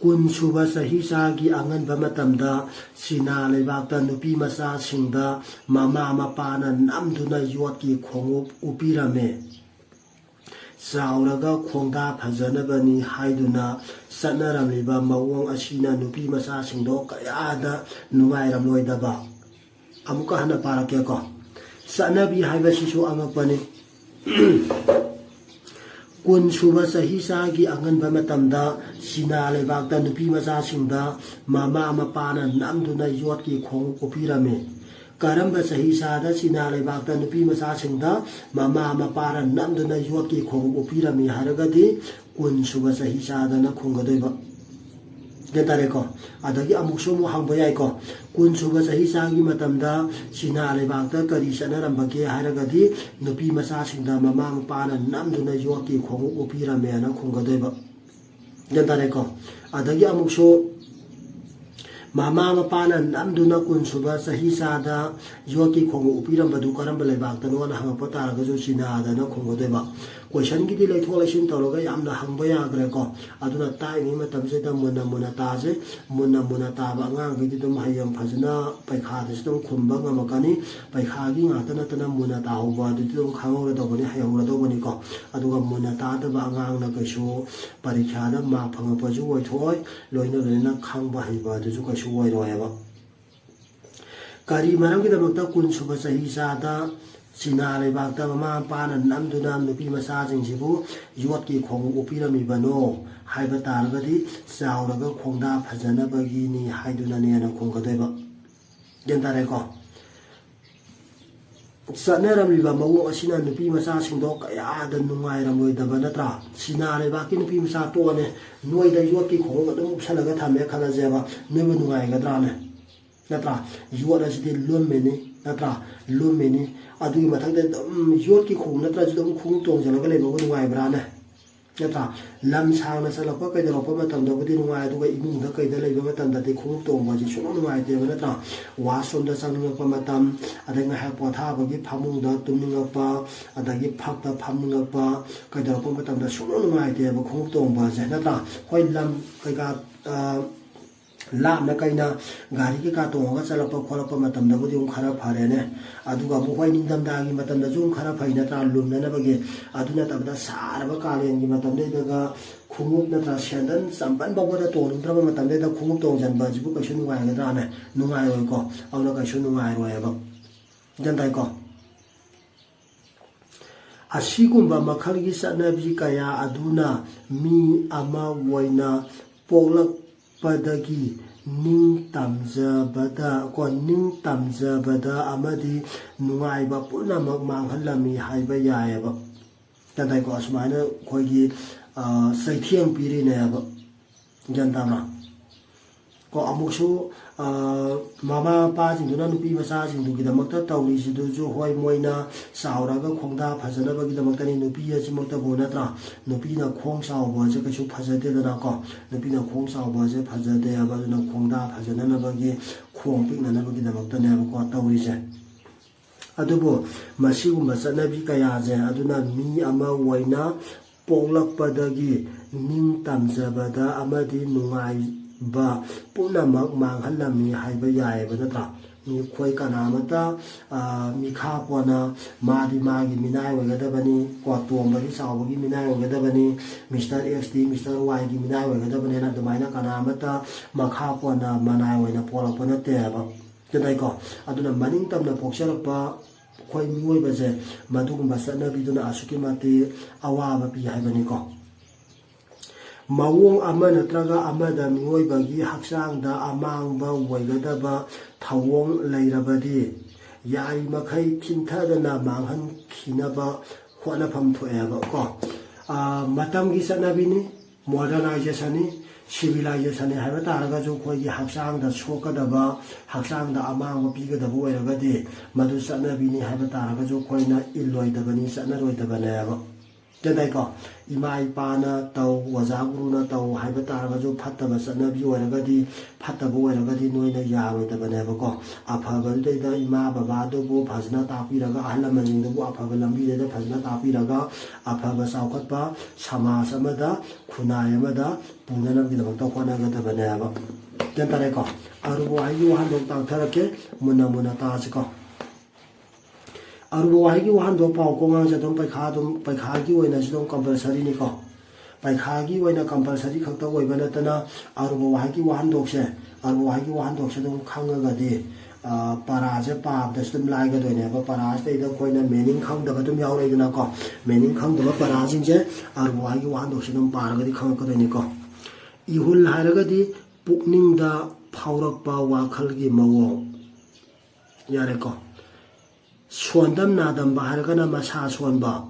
ꯀꯨꯟ ꯁꯨꯕ ꯆꯍꯤꯆꯥꯒꯤ ꯑꯉꯟꯕ ꯃꯇꯝꯗ ꯆꯤꯅꯥ ꯂꯩꯕꯥꯛꯇ ꯅꯨꯄꯤ ꯃꯆꯥꯁꯤꯡꯗ ꯃꯃꯥ ꯃꯄꯥꯅ ꯅꯝꯗꯨꯅ ꯌꯣꯠꯀꯤ ꯈꯣꯡꯎꯞ ꯎꯞꯄꯤꯔꯝꯃꯦ꯫ ꯆꯥꯎꯔꯒ ꯈꯣꯡꯗꯥ ꯐꯖꯅꯕꯅꯤ ꯍꯥꯏꯗꯨꯅ ꯆꯠꯅꯔꯝꯂꯤꯕ ꯃꯑꯣꯡ ꯑꯁꯤꯅ ꯅꯨꯄꯤ ꯃꯆꯥꯁꯤꯡꯗꯣ ꯀꯌꯥꯗ ꯅꯨꯡꯉꯥꯏꯔꯝꯂꯣꯏꯗꯕ꯫ ꯑꯃꯨꯛꯀ ꯍꯟꯅ ꯄꯥꯔꯛꯀꯦꯀꯣ꯫ ꯆꯠꯅꯕꯤ ꯍꯥꯏꯕꯁꯤꯁꯨ ꯑꯉꯛꯄꯅꯤ꯫ ꯀꯨꯟ ꯁꯨꯕ ꯆꯍꯤꯆꯥꯒꯤ ꯑꯉꯟꯕ ꯃꯇꯝꯗ ꯆꯤꯅꯥ ꯂꯩꯕꯥꯛꯇ ꯅꯨꯄꯤ ꯃꯆꯥꯁꯤꯡꯗ ꯃꯃꯥ ꯃꯄꯥꯅ ꯅꯝꯗꯨꯅ ꯌꯣꯠꯀꯤ ꯈꯣꯡꯎꯞ ꯎꯞꯄꯤꯔꯝꯃꯤ꯫ ꯀꯔꯝꯕ ꯆꯍꯤꯆꯥꯗ ꯆꯤꯅꯥ ꯂꯩꯕꯥꯛꯇ ꯅꯨꯄꯤ ꯃꯆꯥꯁꯤꯡꯗ ꯃꯃꯥ ꯃꯄꯥꯅ ꯅꯝꯗꯨꯅ ꯌꯣꯠꯀꯤ ꯈꯣꯡꯎꯞ ꯎꯞꯄꯤꯔꯝꯃꯤ ꯍꯥꯏꯔꯒꯗꯤ, ꯀꯨꯟ ꯁꯨꯕ ꯆꯍꯤꯆꯥꯗꯅ ꯈꯨꯝꯒꯗꯣꯏꯕ꯫ ꯒ꯭ꯌꯥꯟ ꯇꯥꯔꯦꯀꯣ? ꯑꯗꯒꯤ ꯑꯃꯨꯛꯁꯨ ꯑꯃꯨꯛ ꯍꯪꯕ ꯌꯥꯏꯀꯣ꯫ ꯀꯨꯟ ꯁꯨꯕ ꯆꯍꯤꯆꯥꯒꯤ ꯃꯇꯝꯗ ꯆꯤꯅꯥ ꯂꯩꯕꯥꯛꯇ ꯀꯔꯤ ꯆꯠꯅꯔꯝꯕꯒꯦ ꯍꯥꯏꯔꯒꯗꯤ, ꯅꯨꯄꯤ ꯃꯆꯥꯁꯤꯡꯗ ꯃꯃꯥ ꯃꯄꯥꯅ ꯅꯝꯗꯨꯅ ꯌꯣꯠꯀꯤ ꯈꯣꯡꯎꯞ ꯎꯞꯄꯤꯔꯝꯃꯦꯅ ꯈꯨꯝꯒꯗꯣꯏꯕ꯫ ꯒ꯭ꯌꯥꯟ ꯇꯥꯔꯦꯀꯣ? ꯑꯗꯒꯤ ꯑꯃꯨꯛꯁꯨ ꯃꯃꯥ ꯃꯄꯥꯅ ꯅꯝꯗꯨꯅ ꯀꯨꯟ ꯁꯨꯕ ꯆꯍꯤꯆꯥꯗ ꯌꯣꯠꯀꯤ ꯈꯣꯡꯎꯞ ꯎꯞꯄꯤꯔꯝꯕꯗꯨ ꯀꯔꯝꯕ ꯂꯩꯕꯥꯛꯇꯅꯣꯅ ꯍꯪꯉꯛꯄ ꯇꯥꯔꯒꯁꯨ ꯆꯤꯅꯥꯗꯅ ꯈꯨꯝꯒꯗꯣꯏꯕ꯫ ꯀꯣꯏꯁꯟꯒꯤꯗꯤ ꯂꯩꯊꯣꯛ ꯂꯩꯁꯤꯟ ꯇꯧꯔꯒ ꯌꯥꯝꯅ ꯍꯪꯕ ꯌꯥꯈ꯭ꯔꯦꯀꯣ꯫ ꯑꯗꯨꯅ ꯇꯥꯛꯏꯉꯩ ꯃꯇꯝꯁꯤꯗ ꯃꯨꯟꯅ ꯃꯨꯟꯅ ꯇꯥꯁꯦ꯫ ꯃꯨꯟꯅ ꯃꯨꯟꯅ ꯇꯥꯕ ꯑꯉꯥꯡꯈꯩꯗꯤ ꯑꯗꯨꯝ ꯍꯌꯦꯡ ꯐꯖꯅ ꯄꯩꯈꯥꯗꯁꯨ ꯑꯗꯨꯝ ꯈꯨꯝꯕ ꯉꯝꯃꯛꯀꯅꯤ꯫ ꯄꯩꯈꯥꯒꯤ ꯉꯥꯛꯇ ꯅꯠꯇꯅ ꯃꯨꯟꯅ ꯇꯥꯍꯧꯕ ꯑꯗꯨꯗꯤ ꯑꯗꯨꯝ ꯈꯪꯍꯧꯔꯗꯧꯕꯅꯤ, ꯍꯩꯍꯧꯔꯗꯧꯕꯅꯤꯀꯣ꯫ ꯑꯗꯨꯒ ꯃꯨꯟꯅ ꯇꯥꯗꯕ ꯑꯉꯥꯡꯅ ꯀꯩꯁꯨ ꯄꯔꯤꯈ꯭ꯌꯥꯗ ꯃꯥꯔꯛ ꯐꯪꯉꯛꯄꯁꯨ ꯑꯣꯏꯊꯣꯛꯑꯣꯏ, ꯂꯣꯏꯅ ꯂꯣꯏꯅꯅ ꯈꯪꯕ ꯍꯩꯕ ꯑꯗꯨꯁꯨ ꯀꯩꯁꯨ ꯑꯣꯏꯔꯣꯏꯑꯕ꯫ ꯀꯔꯤ ꯃꯔꯝꯒꯤꯗꯃꯛꯇ ꯀꯨꯟ ꯁꯨꯕ ꯆꯍꯤꯆꯥꯗ ꯆꯤꯅꯥ ꯂꯩꯕꯥꯛꯇ ꯃꯃꯥ ꯃꯄꯥꯅ ꯅꯝꯗꯨꯅ ꯅꯨꯄꯤ ꯃꯆꯥꯁꯤꯡꯁꯤꯕꯨ ꯌꯣꯠꯀꯤ ꯈꯣꯡꯎꯞ ꯎꯞꯄꯤꯔꯝꯃꯤꯕꯅꯣ ꯍꯥꯏꯕ ꯇꯥꯔꯒꯗꯤ, ꯆꯥꯎꯔꯒ ꯈꯣꯡꯗꯥ ꯐꯖꯅꯕꯒꯤꯅꯤ ꯍꯥꯏꯗꯨꯅꯅꯦꯅ ꯈꯨꯝꯒꯗꯣꯏꯕ꯫ ꯒ꯭ꯌꯥꯟ ꯇꯥꯔꯦꯀꯣ? ꯆꯠꯅꯔꯝꯂꯤꯕ ꯃꯑꯣꯡ ꯑꯁꯤꯅ ꯅꯨꯄꯤ ꯃꯆꯥꯁꯤꯡꯗꯣ ꯀꯌꯥꯗ ꯅꯨꯡꯉꯥꯏꯔꯝꯂꯣꯏꯗꯕ ꯅꯠꯇ꯭ꯔꯥ? ꯆꯤꯅꯥ ꯂꯩꯕꯥꯛꯀꯤ ꯅꯨꯄꯤ ꯃꯆꯥ ꯇꯣꯛꯑꯅꯦ, ꯅꯣꯏꯗ ꯌꯣꯠꯀꯤ ꯈꯣꯡꯎꯞ ꯑꯗꯨꯝ ꯎꯞꯁꯜꯂꯒ ꯊꯝꯃꯦ ꯈꯜꯂꯁꯦꯕ, ꯅꯣꯏꯕꯨ ꯅꯨꯡꯉꯥꯏꯒꯗ꯭ꯔꯥꯅꯦ? ꯅꯠꯇ꯭ꯔꯥ? ꯌꯣꯠ ꯑꯁꯤꯗꯤ ꯂꯨꯝꯃꯤꯅꯤ, ꯅꯠꯇ꯭ꯔꯥ? ꯂꯨꯝꯃꯤꯅꯤ꯫ ꯑꯗꯨꯒꯤ ꯃꯊꯛꯇ ꯑꯗꯨꯝ ꯌꯣꯠꯀꯤ ꯈꯣꯡꯎꯞ ꯅꯠꯇ꯭ꯔꯁꯨ ꯑꯗꯨꯝ ꯈꯣꯡꯎꯞ ꯇꯣꯡꯁꯤꯜꯂꯒ ꯂꯩꯕꯕꯨ ꯅꯨꯡꯉꯥꯏꯕ꯭ꯔꯥꯅꯦ? ꯅꯠꯇ꯭ꯔꯥ? ꯂꯝ ꯁꯥꯡꯅ ꯆꯠꯂꯛꯄ ꯀꯩꯗꯧꯔꯛꯄ ꯃꯇꯝꯗꯕꯨꯗꯤ ꯅꯨꯡꯉꯥꯏ, ꯑꯗꯨꯒ ꯏꯃꯨꯡꯗ ꯀꯩꯗ ꯂꯩꯕ ꯃꯇꯝꯗꯗꯤ ꯈꯣꯡꯎꯞ ꯇꯣꯡꯕꯁꯤ ꯁꯨꯡꯅꯨꯡ ꯅꯨꯡꯉꯥꯏꯇꯦꯕ, ꯅꯠꯇ꯭ꯔꯥ? ꯋꯥꯁꯔꯨꯝꯗ ꯆꯪꯅꯤꯡꯉꯛꯄ ꯃꯇꯝ, ꯑꯗꯩ ꯉꯥꯏꯍꯥꯛ ꯄꯣꯊꯥꯕꯒꯤ ꯐꯃꯨꯡꯗ ꯇꯨꯝꯅꯤꯡꯉꯛꯄ, ꯑꯗꯒꯤ ꯐꯛꯇ ꯐꯝꯅꯤꯡꯉꯛꯄ, ꯀꯩꯗꯧꯔꯛꯄ ꯃꯇꯝꯗ ꯁꯨꯡꯅꯨꯡ ꯅꯨꯡꯉꯥꯏꯇꯦꯕ ꯈꯣꯡꯎꯞ ꯇꯣꯡꯕꯁꯦ, ꯅꯠꯇ꯭ꯔꯥ? ꯍꯣꯏ, ꯂꯝ ꯀꯩꯀꯥ, ꯑ, ꯂꯥꯞꯅ ꯀꯩꯅ ꯒꯥꯔꯤ ꯀꯩꯀꯥ ꯇꯣꯡꯉꯒ ꯆꯠꯂꯛꯄ ꯈꯣꯠꯂꯛꯄ ꯃꯇꯝꯗꯕꯨꯗꯤ ꯑꯃꯨꯛ ꯈꯔ ꯐꯔꯦꯅꯦ꯫ ꯑꯗꯨꯒ ꯑꯃꯨꯛ ꯍꯣꯏ, ꯅꯤꯡꯊꯝꯊꯥꯒꯤ ꯃꯇꯝꯗꯁꯨ ꯑꯃꯨꯛ ꯈꯔ ꯐꯩ, ꯅꯠꯇ꯭ꯔꯥ? ꯂꯨꯝꯅꯅꯕꯒꯤ꯫ ꯑꯗꯨ ꯅꯠꯇꯕꯗ ꯁꯥꯔꯕ ꯀꯥꯂꯦꯟꯒꯤ ꯃꯇꯝꯗꯩꯗꯒ ꯈꯣꯡꯎꯞ ꯅꯠꯇ꯭ꯔꯥ ꯁꯦꯟꯗꯟ ꯆꯝꯄꯟ ꯐꯥꯎꯕꯗ ꯇꯣꯡꯅꯤꯡꯗ꯭ꯔꯕ ꯃꯇꯝꯗꯩꯗ ꯈꯣꯡꯎꯞ ꯇꯣꯡꯁꯤꯟꯕ ꯑꯁꯤꯕꯨ ꯀꯩꯁꯨ ꯅꯨꯡꯉꯥꯏꯒꯗ꯭ꯔꯥꯅꯦ? ꯅꯨꯡꯉꯥꯏꯔꯣꯏꯀꯣ꯫ ꯑꯗꯨꯅ ꯀꯩꯁꯨ ꯅꯨꯡꯉꯥꯏꯔꯣꯏꯕ꯫ ꯒ꯭ꯌꯥꯟ ꯇꯥꯏꯀꯣ? ꯑꯁꯤꯒꯨꯝꯕ ꯃꯈꯜꯒꯤ ꯆꯠꯅꯕꯤ ꯀꯌꯥ ꯑꯗꯨꯅ ꯃꯤ ꯑꯃ ꯑꯣꯏꯅ ꯄꯣꯛꯂꯛꯄꯗꯒꯤ ꯅꯤꯡ ꯇꯝꯖꯕꯗ, ꯀꯣ, ꯅꯤꯡ ꯇꯝꯖꯕꯗ ꯑꯃꯗꯤ ꯅꯨꯡꯉꯥꯏꯕ ꯄꯨꯝꯅꯃꯛ ꯃꯥꯡꯍꯜꯂꯝꯃꯤ ꯍꯥꯏꯕ ꯌꯥꯏꯑꯕ꯫ ꯒ꯭ꯌꯥꯟ ꯇꯥꯏꯀꯣ? ꯑꯁꯨꯃꯥꯏꯅ ꯑꯩꯈꯣꯏꯒꯤ, ꯑ, ꯆꯩꯊꯦꯡ ꯄꯤꯔꯤꯅꯦꯕ꯫ ꯒ꯭ꯌꯥꯟ ꯇꯥꯕ꯭ꯔꯥ? ꯀꯣ, ꯑꯃꯨꯛꯁꯨ, ꯑ, ꯃꯃꯥ ꯃꯄꯥꯁꯤꯡꯗꯨꯅ ꯅꯨꯄꯤ ꯃꯆꯥꯁꯤꯡꯗꯨꯒꯤꯗꯃꯛꯇ ꯇꯧꯔꯤꯁꯤꯗꯨꯁꯨ, ꯍꯣꯏ, ꯃꯣꯏꯅ ꯆꯥꯎꯔꯒ ꯈꯣꯡꯗꯥ ꯐꯖꯅꯕꯒꯤꯗꯃꯛꯇꯅꯤ, ꯅꯨꯄꯤ ꯑꯁꯤꯃꯛꯇꯕꯨ, ꯅꯠꯇ꯭ꯔꯥ? ꯅꯨꯄꯤꯅ ꯈꯣꯡ ꯆꯥꯎꯕ ꯑꯁꯦ ꯀꯩꯁꯨ ꯐꯖꯗꯦꯗꯅꯀꯣ꯫ ꯅꯨꯄꯤꯅ ꯈꯣꯡ ꯆꯥꯎꯕ ꯑꯁꯦ ꯐꯖꯗꯦ ꯍꯥꯏꯕ, ꯑꯗꯨꯅ ꯈꯣꯡꯗꯥ ꯐꯖꯅꯅꯕꯒꯤ, ꯈꯣꯡ ꯄꯤꯛꯅꯅꯕꯒꯤꯗꯃꯛꯇꯅꯦꯕꯀꯣ ꯇꯧꯔꯤꯁꯦ꯫ ꯑꯗꯨꯕꯨ ꯃꯁꯤꯒꯨꯝꯕ ꯆꯠꯅꯕꯤ ꯀꯌꯥꯁꯦ ꯑꯗꯨꯅ ꯃꯤ ꯑꯃ ꯑꯣꯏꯅ ꯄꯣꯛꯂꯛꯄꯗꯒꯤ ꯅꯤꯡ ꯇꯝꯖꯕꯗ ꯑꯃꯗꯤ ꯅꯨꯡꯉꯥꯏꯕ ꯄꯨꯝꯅꯃꯛ ꯃꯥꯡꯍꯜꯂꯝꯃꯤ ꯍꯥꯏꯕ ꯌꯥꯏꯑꯕ, ꯅꯠꯇ꯭ꯔꯥ? ꯃꯤ, ꯑꯩꯈꯣꯏ ꯀꯅꯥꯃꯠꯇ, ꯑ, ꯃꯤꯈꯥ ꯄꯣꯟꯅ ꯃꯥꯗꯤ ꯃꯥꯒꯤ ꯃꯤꯅꯥꯏ ꯑꯣꯏꯒꯗꯕꯅꯤ, ꯀꯣ, ꯇꯣꯝꯕꯒꯤ ꯆꯥꯎꯕꯒꯤ ꯃꯤꯅꯥꯏ ꯑꯣꯏꯒꯗꯕꯅꯤ, ꯃꯤꯁꯇꯔ ꯑꯦꯛꯁꯇꯤ ꯃꯤꯁꯇꯔ ꯋꯥꯏꯒꯤ ꯃꯤꯅꯥꯏ ꯑꯣꯏꯒꯗꯕꯅꯤꯅ ꯑꯗꯨꯃꯥꯏꯅ ꯀꯅꯥꯃꯠꯇ ꯃꯈꯥ ꯄꯣꯟꯅ ꯃꯅꯥꯏ ꯑꯣꯏꯅ ꯄꯣꯛꯂꯛꯄ ꯅꯠꯇꯦꯕ꯫ ꯒ꯭ꯌꯥꯟ ꯇꯥꯏꯀꯣ? ꯑꯗꯨꯅ ꯃꯅꯤꯡ ꯇꯝꯅ ꯄꯣꯛꯆꯔꯛꯄ ꯑꯩꯈꯣꯏ ꯃꯤꯑꯣꯏꯕꯁꯦ ꯃꯗꯨꯒꯨꯝꯕ ꯆꯠꯅꯕꯤꯗꯨꯅ ꯑꯁꯨꯛꯀꯤ ꯃꯇꯤꯛ ꯑꯋꯥꯕ ꯄꯤ ꯍꯥꯏꯕꯅꯤꯀꯣ꯫ ꯃꯑꯣꯡ ꯑꯃ ꯅꯠꯇ꯭ꯔꯒ ꯑꯃꯗ ꯃꯤꯑꯣꯏꯕꯒꯤ ꯍꯛꯆꯥꯡꯗ ꯑꯃꯥꯡꯕ ꯑꯣꯏꯒꯗꯕ ꯊꯧꯑꯣꯡ ꯂꯩꯔꯕꯗꯤ ꯌꯥꯔꯤꯃꯈꯩ ꯊꯤꯟꯊꯗꯅ ꯃꯥꯡꯍꯟꯈꯤꯅꯕ ꯍꯣꯠꯅꯐꯝ ꯊꯣꯛꯑꯦꯕ ꯀꯣ꯫ ꯃꯇꯝꯒꯤ ꯆꯠꯅꯕꯤꯅꯤ, ꯃꯣꯗꯔꯅꯥꯏꯖꯦꯁꯟꯅꯤ, ꯁꯤꯚꯤꯂꯥꯏꯖꯦꯁꯟꯅꯤ ꯍꯥꯏꯕ ꯇꯥꯔꯒꯁꯨ ꯑꯩꯈꯣꯏꯒꯤ ꯍꯛꯆꯥꯡꯗ ꯁꯣꯛꯀꯗꯕ, ꯍꯛꯆꯥꯡꯗ ꯑꯃꯥꯡꯕ ꯄꯤꯒꯗꯕ ꯑꯣꯏꯔꯒꯗꯤ ꯃꯗꯨ ꯆꯠꯅꯕꯤꯅꯤ ꯍꯥꯏꯕ ꯇꯥꯔꯒꯁꯨ ꯑꯩꯈꯣꯏꯅ ꯏꯜꯂꯣꯏꯗꯕꯅꯤ, ꯆꯠꯅꯔꯣꯏꯗꯕꯅꯦꯕ꯫ ꯒ꯭ꯌꯥꯟ ꯇꯥꯏꯀꯣ? ꯏꯃꯥ ꯏꯄꯥꯅ ꯇꯧ, ꯑꯣꯖꯥ ꯒꯨꯔꯨꯅ ꯇꯧ ꯍꯥꯏꯕ ꯇꯥꯔꯒꯁꯨ ꯐꯠꯇꯕ ꯆꯠꯅꯕꯤ ꯑꯣꯏꯔꯒꯗꯤ, ꯐꯠꯇꯕ ꯑꯣꯏꯔꯒꯗꯤ ꯅꯣꯏꯅ ꯌꯥꯔꯣꯏꯗꯕꯅꯦꯕꯀꯣ꯫ ꯑꯐꯕꯗꯨꯗꯩꯗ ꯏꯃꯥ ꯕꯕꯥꯗꯨꯕꯨ ꯐꯖꯅ ꯇꯥꯛꯄꯤꯔꯒ, ꯑꯍꯜ ꯂꯃꯟꯁꯤꯡꯗꯨꯕꯨ ꯑꯐꯕ ꯂꯝꯕꯤꯗꯩꯗ ꯐꯖꯅ ꯇꯥꯛꯄꯤꯔꯒ, ꯑꯐꯕ ꯆꯥꯎꯈꯠꯄ ꯁꯃꯥꯖ ꯑꯃꯗ, ꯈꯨꯟꯅꯥꯏ ꯑꯃꯗ ꯄꯨꯅꯅꯕꯒꯤꯗꯃꯛꯇ ꯍꯣꯠꯅꯒꯗꯕꯅꯦꯕ꯫ ꯒ꯭ꯌꯥꯟ ꯇꯥꯔꯦꯀꯣ? ꯑꯔꯨꯕ ꯋꯥꯍꯩꯒꯤ ꯋꯥꯍꯟꯊꯣꯛ ꯇꯥꯛꯊꯔꯛꯀꯦ, ꯃꯨꯟꯅ ꯃꯨꯟꯅ ꯇꯥꯁꯤꯀꯣ꯫ ꯑꯔꯨꯕ ꯋꯥꯍꯩꯒꯤ ꯋꯥꯍꯟꯊꯣꯛ ꯄꯥꯎ ꯀꯣꯡꯉꯥꯡꯁꯦ ꯑꯗꯨꯝ ꯄꯩꯈꯥ ꯑꯗꯨꯝ, ꯄꯩꯈꯥꯒꯤ ꯑꯣꯏꯅꯁꯨ ꯑꯗꯨꯝ ꯀꯝꯄꯜꯁꯔꯤꯅꯤꯀꯣ꯫ ꯄꯩꯈꯥꯒꯤ ꯑꯣꯏꯅ ꯀꯝꯄꯜꯁꯔꯤ ꯈꯛꯇ ꯑꯣꯏꯕ ꯅꯠꯇꯅ, ꯑꯔꯨꯕ ꯋꯥꯍꯩꯒꯤ ꯋꯥꯍꯟꯊꯣꯛꯁꯦ, ꯑꯔꯨꯕ ꯋꯥꯍꯩꯒꯤ ꯋꯥꯍꯟꯊꯣꯛꯁꯦ ꯑꯗꯨꯝ ꯈꯪꯉꯒꯗꯤ, ꯑ, ꯄꯔꯥꯁꯦ ꯄꯥꯕꯗꯁꯨ ꯑꯗꯨꯝ ꯂꯥꯏꯒꯗꯣꯏꯅꯦꯕ꯫ ꯄꯔꯥꯁꯤꯗꯩꯗ ꯑꯩꯈꯣꯏꯅ ꯃꯤꯅꯤꯡ ꯈꯪꯗꯕ ꯑꯗꯨꯝ ꯌꯥꯎꯔꯛꯏꯗꯅꯀꯣ꯫ ꯃꯤꯅꯤꯡ ꯈꯪꯗꯕ ꯄꯔꯥꯁꯤꯡꯁꯦ ꯑꯔꯨꯕ ꯋꯥꯍꯩꯒꯤ ꯋꯥꯍꯟꯊꯣꯛꯁꯦ ꯑꯗꯨꯝ ꯄꯥꯔꯒꯗꯤ ꯈꯪꯉꯛꯀꯗꯣꯏꯅꯤꯀꯣ꯫ ꯏꯍꯨꯜ ꯍꯥꯏꯔꯒꯗꯤ ꯄꯨꯛꯅꯤꯡꯗ ꯐꯥꯎꯔꯛꯄ ꯋꯥꯈꯜꯒꯤ ꯃꯑꯣꯡ꯫ ꯌꯥꯔꯦꯀꯣ꯫ ꯁꯣꯟꯗꯝ ꯅꯥꯗꯝꯕ ꯍꯥꯏꯔꯒꯅ ꯃꯁꯥ ꯁꯣꯟꯕ꯫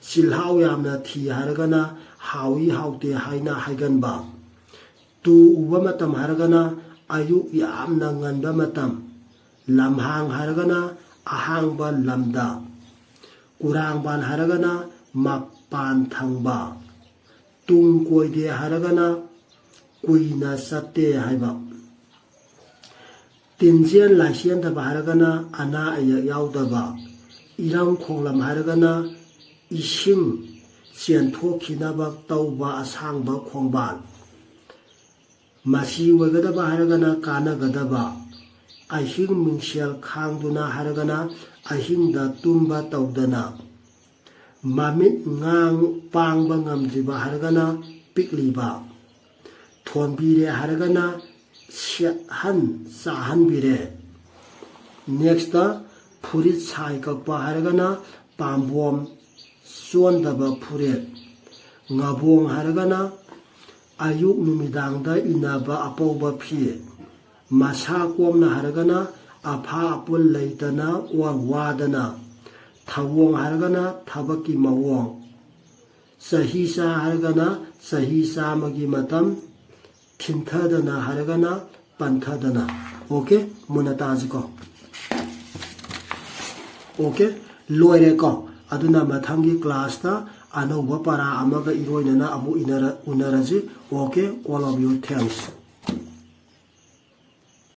ꯆꯤꯜꯍꯥꯎ ꯌꯥꯝꯅ ꯊꯤ ꯍꯥꯏꯔꯒꯅ ꯍꯥꯎꯏ ꯍꯥꯎꯇꯦ ꯍꯥꯏꯅ ꯍꯥꯏꯒꯟꯕ꯫ ꯇꯨ ꯎꯕ ꯃꯇꯝ ꯍꯥꯏꯔꯒꯅ ꯑꯌꯨꯛ ꯌꯥꯝꯅ ꯉꯟꯕ ꯃꯇꯝ꯫ ꯂꯝꯍꯥꯡ ꯍꯥꯏꯔꯒꯅ ꯑꯍꯥꯡꯕ ꯂꯝꯗ꯫ ꯀꯨꯔꯥꯡꯕꯥꯟ ꯍꯥꯏꯔꯒꯅ ꯃꯄꯥꯟ ꯊꯪꯕ꯫ ꯇꯨꯡ ꯀꯣꯏꯗꯦ ꯍꯥꯏꯔꯒꯅ ꯀꯨꯏꯅ ꯆꯠꯇꯦ ꯍꯥꯏꯕ꯫ ꯇꯤꯟꯖꯦꯟ ꯂꯥꯏꯆꯦꯟꯗꯕ ꯍꯥꯏꯔꯒꯅ ꯑꯅꯥ ꯑꯌꯦꯛ ꯌꯥꯎꯗꯕ꯫ ꯏꯔꯝ ꯈꯣꯡꯂꯝ ꯍꯥꯏꯔꯒꯅ ꯏꯁꯤꯡ ꯆꯦꯟꯊꯣꯛꯈꯤꯅꯕ ꯇꯧꯕ ꯑꯁꯥꯡꯕ ꯈꯣꯡꯕꯥꯟ꯫ ꯃꯆꯤ ꯑꯣꯏꯒꯗꯕ ꯍꯥꯏꯔꯒꯅ ꯀꯥꯟꯅꯒꯗꯕ꯫ ꯑꯍꯤꯡ ꯃꯤꯡꯁꯦꯜ ꯈꯥꯡꯗꯨꯅ ꯍꯥꯏꯔꯒꯅ ꯑꯍꯤꯡꯗ ꯇꯨꯝꯕ ꯇꯧꯗꯅ꯫ ꯃꯃꯤꯠ ꯉꯥꯡ ꯄꯥꯡꯕ ꯉꯝꯗ꯭ꯔꯤꯕ ꯍꯥꯏꯔꯒꯅ ꯄꯤꯛꯂꯤꯕ꯫ ꯊꯣꯟꯕꯤꯔꯦ ꯍꯥꯏꯔꯒꯅ ꯁꯦꯠꯍꯟ ꯆꯥꯍꯟꯕꯤꯔꯦ꯫ ꯅꯦꯛꯁꯇ ꯐꯨꯔꯤꯠ ꯁꯥꯏ ꯀꯛꯄ ꯍꯥꯏꯔꯒꯅ ꯄꯥꯝꯕꯣꯝ ꯆꯣꯟꯗꯕ ꯐꯨꯔꯤꯠ꯫ ꯉꯥꯕꯣꯡ ꯍꯥꯏꯔꯒꯅ ꯑꯌꯨꯛ ꯅꯨꯃꯤꯗꯥꯡꯗ ꯏꯟꯅꯕ ꯑꯄꯧꯕ ꯐꯤ꯫ ꯃꯁꯥ ꯀꯣꯝꯅ ꯍꯥꯏꯔꯒꯅ ꯑꯐꯥ ꯑꯄꯨꯜ ꯂꯩꯇꯅ ꯑꯣꯔ ꯋꯥꯗꯅ꯫ ꯊꯧꯑꯣꯡ ꯍꯥꯏꯔꯒꯅ ꯊꯕꯛꯀꯤ ꯃꯑꯣꯡ꯫ ꯆꯍꯤ ꯆꯥ ꯍꯥꯏꯔꯒꯅ ꯆꯍꯤ ꯆꯥꯝꯃꯒꯤ ꯃꯇꯝ꯫ ꯊꯤꯟꯊꯗꯅ ꯍꯥꯏꯔꯒꯅ ꯄꯟꯊꯗꯅ꯫ ꯑꯣꯀꯦ, ꯃꯨꯟꯅ ꯇꯥꯁꯤꯀꯣ꯫ ꯑꯣꯀꯦ, ꯂꯣꯏꯔꯦꯀꯣ꯫ ꯑꯗꯨꯅ ꯃꯊꯪꯒꯤ ꯀ꯭ꯂꯥꯁꯇ ꯑꯅꯧꯕ ꯄꯔꯥ ꯑꯃꯒ ꯏꯔꯣꯏꯅꯅ ꯑꯃꯨꯛ ꯏꯅꯔ-, ꯎꯅꯔꯁꯤ꯫ Okay, all of you, thanks꯫